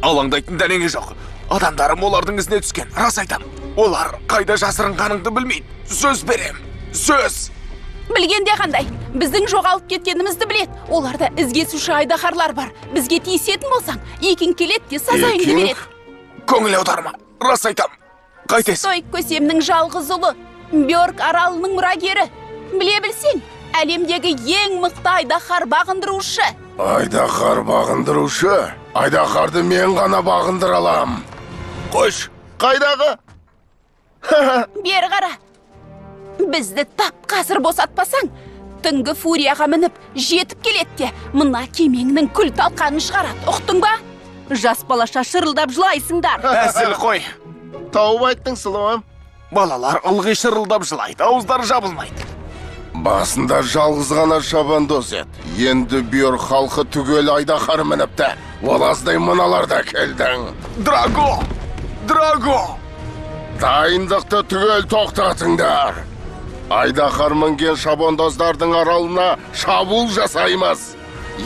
Алаңдайтын дәнеңе жоқ. Адамдарым олардың ізіне түскен. Рас айтам. Олар қайда жасырынғаныңды білмейді. Сөз берем. Сөз. Білгенде қандай? Біздің жоғалып кеткенімізді білет. Оларда ізгесуші айдаһарлар бар. Бізге тиісетін болсаң, Екинг келеді де сазайыңды береді. Көңіл аударма. Рас айтам. Қайтесің? Стойк көсемнің жалғыз ұлы, Бьорк аралының мұрагері. Біле білсең, әлемдегі ең мықты айдаһар бағындырушы. Айдаһар бағындырушы? Айдаһарды мен ғана бағындыра алам. Қойш, қайдағы? Бері қара. Бізді тап қазір босатпасаң, түнгі фурияға мініп, жетіп келеді де, мына кемеңнің күл талқанын шығарады. Ұқтың ба? Жас балаша шырылдап жылайсыңдар. Әзіл қой. Тауып айттың, сұлуым. Балалар ылғи шырылдап жылайды, ауыздары жабылмайды. Басында жалғыз ғана шабандоз еді. Енді Бьорк халқы түгел айдаһар мініпті. Ол аздай мыналар да келдің. Драго! Драго! Дайындықты түгел тоқтатыңдар. Айдаһар мінген шабандоздардың аралына шабуыл жасаймыз.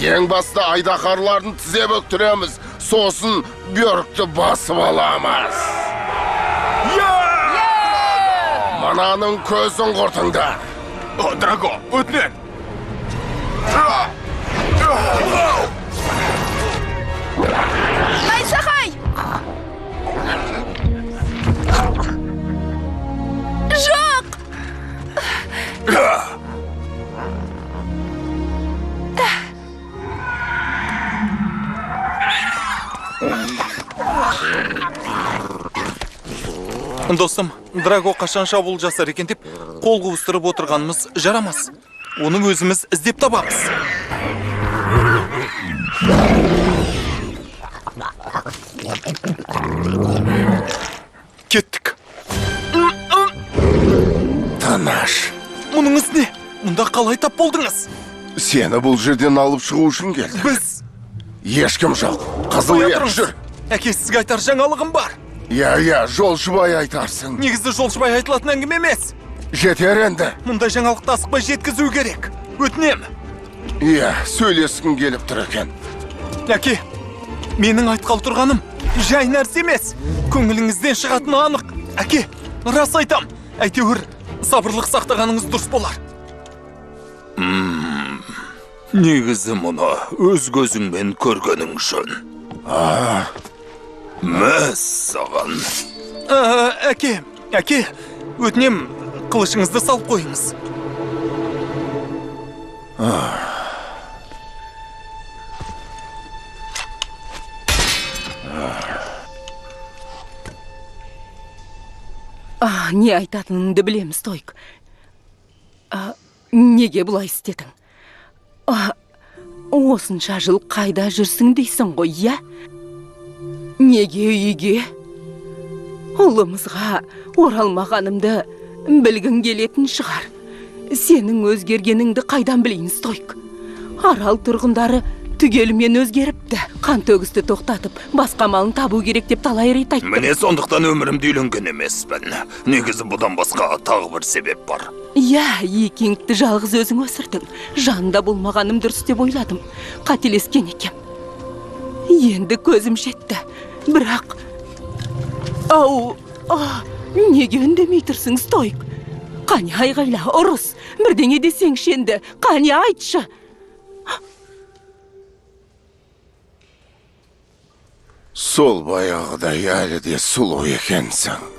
Ең басты айдаһарларын тізе бүктіреміз. Сосын Бьоркті басып аламыз. Мынаның көзін құртыңдар. Драго, өтінем. Найзағай! Жоқ! Достым, Драго қашан шабуыл жасар екен деп қол қусырып отырғанымыз жарамас. Оны өзіміз іздеп табамыз. Кеттік. Тыныш. Мұныңыз не? Мұнда қалай тап болдыңыз? Сені бұл жерден алып шығу үшін келдік. Біз... Ешкім жоқ. Қызыл ер, жүр. Әке, сізге айтар жаңалығым бар. Иә, жолшыбай айтарсың. Негізі жолшыбай айтылатын әңгіме емес. Жетер енді. Мұндай жаңалықты асықпай жеткізу керек. Өтінем. Иә, сөйлескім келіп тұр екен. Әке, менің айтқалы тұрғаным жай нәрсе емес. Көңіліңізден шығатыны анық. Әке, рас айтам. Әйтеуір сабырлық сақтағаныңыз дұрыс болар. Негізі мұны өз көзіңмен көргенің жөн. Мәссаған. Әке, әке, өтінем, қылышыңызды салып қойыңыз. Не айтатыныңды білемін, Стойк. Неге бұлай істедің? Осынша жыл қайда жүрсің дейсің ғой, иә? Неге үйге? Ұлымызға оралмағанымды білгің келетін шығар. Сенің өзгергеніңді қайдан білейін, Стойк? Арал тұрғындары түгелімен өзгеріпті. Қан төгісті тоқтатып, басқа малын табу керек деп талай рет айттым. Міне сондықтан өмірімді үйленген емеспін. Негізі бұдан басқа тағы бір себеп бар. Иә, Екингті жалғыз өзің өсірдің. Жанында болмағаным дұрыс деп ойладым. Қателескен екем. Енді көзім жетті. Бірақ... Ау, неге үндемей тұрсың, Стойк? Қане айғайла, ұрыс, бірдеңе десеңші енді, қане айтшы. Сол баяғыдай әлі де сұлу екенсің.